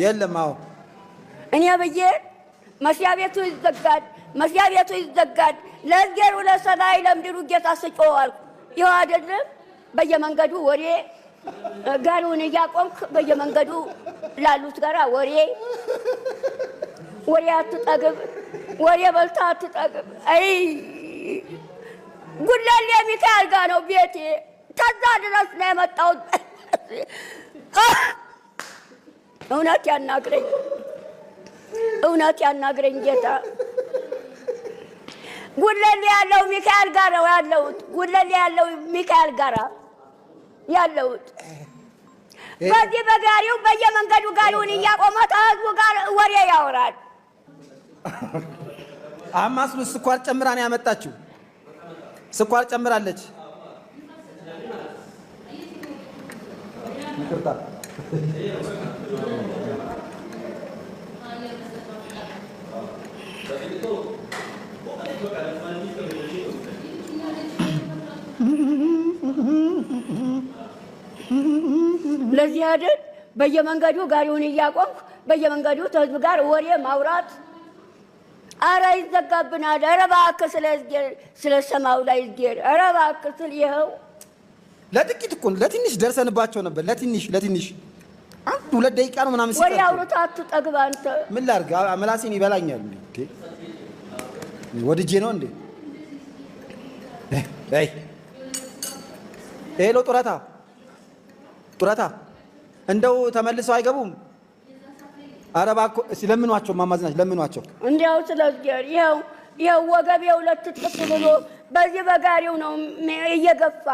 የለም። አዎ። እኔ ብዬ መስሪያ ቤቱ ይዘጋል፣ መስሪያ ቤቱ ይዘጋል። ለእግዜሩ ለሰማይ ለምድሩ ጌታ ስጮህ አልኩ። ይኸው አይደለም በየመንገዱ ወሬ፣ ጋሪውን እያቆምክ በየመንገዱ ላሉት ጋራ ወሬ፣ ወሬ አትጠግብ፣ ወሬ በልታ አትጠግብ። አይ ጉለሌ ሚካኤል ጋ ነው ቤቴ። ተዛ ድረስ ነው የመጣሁት። እውነት ያናግረኝ፣ እውነት ያናግረኝ ጌታ። ጉለሌ ያለው ሚካኤል ጋር ነው ያለሁት። ጉለሌ ያለው ሚካኤል ጋር ያለሁት። በዚህ በጋሪው በየመንገዱ ጋሪውን እያቆመ ከህዝቡ ጋር ወሬ ያወራል። አማስሉ ስኳር ጨምራ ነው ያመጣችው። ስኳር ጨምራለች። ይቅርታ። ለዚህ አይደል በየመንገዱ ጋሪውን እያቆምኩ በየመንገዱ ከህዝብ ጋር ወሬ ማውራት። አረ ይዘጋብናል። አረ እባክህ ስለ እዝጌር፣ ስለ ሰማዩ ላይ እዝጌር፣ አረ እባክህ ስል ይኸው። ለጥቂት እኮ ነው፣ ለትንሽ ደርሰንባቸው ነበር። ለትንሽ ለትንሽ አንድ ሁለት ደቂቃ ነው ምናምን ወሬ ሲቀር አውርተህ አትጠግብ አንተ። ምን ላድርግ? ምላሴን ይበላኛል እንዴ? ወድጄ ነው እንዴ? አይ hello፣ ጡረታ ጡረታ እንደው ተመልሰው አይገቡም? ኧረ እባክዎ እስኪ ለምኗቸው፣ እማማ ዝናሽ ለምኗቸው። እንዲያው ስለ እዝጌር ይኸው ይኸው ወገቤ ሁለት ጥፍ ብሎ በዚህ በጋሪው ነው እየገፋ፣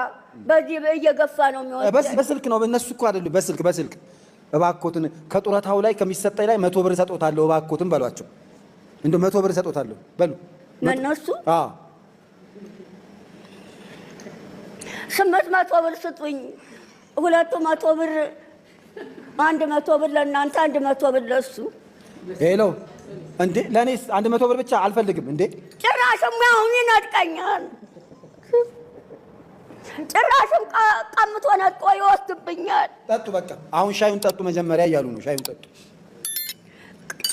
በዚህ እየገፋ ነው የሚወስደኝ። በስልክ ነው፣ እነሱ እኮ አይደሉም። በስልክ በስልክ እባክዎትን ከጡረታው ላይ ከሚሰጠኝ ላይ 100 ብር እሰጦታለሁ እባክዎትን በሏቸው። እንደው 100 ብር እሰጦታለሁ በሉ። ለእነሱ? አዎ። 800 ብር ስጡኝ። 200 ብር፣ 100 ብር ለእናንተ፣ 100 ብር ለሱ። Hello፣ እንዴ ለእኔስ 100 ብር ብቻ አልፈልግም እንዴ። ጭራሽም አሁን ይነጥቀኛል። ጭራሽም ቀምቶ ነጥቆ ይወስድብኛል። ጠጡ፣ በቃ አሁን ሻዩን ጠጡ መጀመሪያ እያሉ ነው። ሻዩን ጠጡ።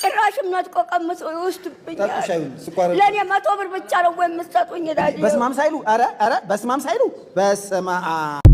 ጭራሽም ነጥቆ ቀምቶ ይወስድብኛል። ጠጡ ሻዩን፣ ስኳር ለእኔ 100 ብር ብቻ ነው ወይ የምትሰጡኝ? ይላል። በስማም ሳይሉ፣ ኧረ ኧረ በስማም ሳይሉ፣ በስመ አብ።